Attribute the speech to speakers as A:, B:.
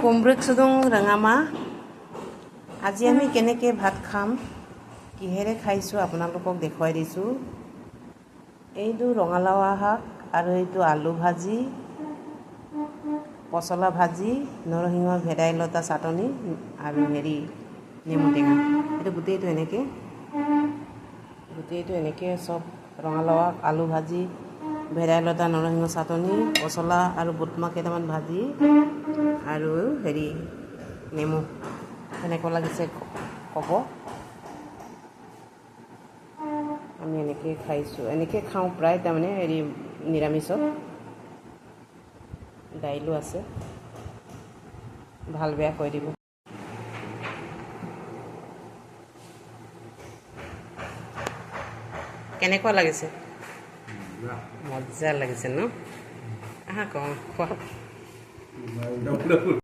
A: কুমব্ৰিক ৰঙামাহ। আজি আমি কেনেকৈ ভাত খাম, কিহেৰে খাইছোঁ আপোনালোকক দেখুৱাই দিছোঁ। এইটো ৰঙালাও শাক আৰু এইটো আলু ভাজি, পচলা ভাজি, নৰসিংহ ভেদাইলতা চাটনি আৰু হেৰি নেমু টেঙা। এইটো গোটেইটো এনেকৈ, গোটেইটো এনেকৈ চব ৰঙালাও আগ, আলু ভাজি, ভেদাইলতা নৰসিংহ চাটনি, পচলা আৰু বুটমাহ কেইটামান ভাজি আৰু হেৰি নেমু। কেনেকুৱা লাগিছে ক'ব। আমি এনেকৈ খাইছোঁ, এনেকৈ খাওঁ প্ৰায়, তাৰমানে হেৰি নিৰামিষত। দাইলো আছে, ভাল বেয়া কৈ দিব। কেনেকুৱা লাগিছে? মজা লাগিছে ন? আহা কওঁ, খোৱা।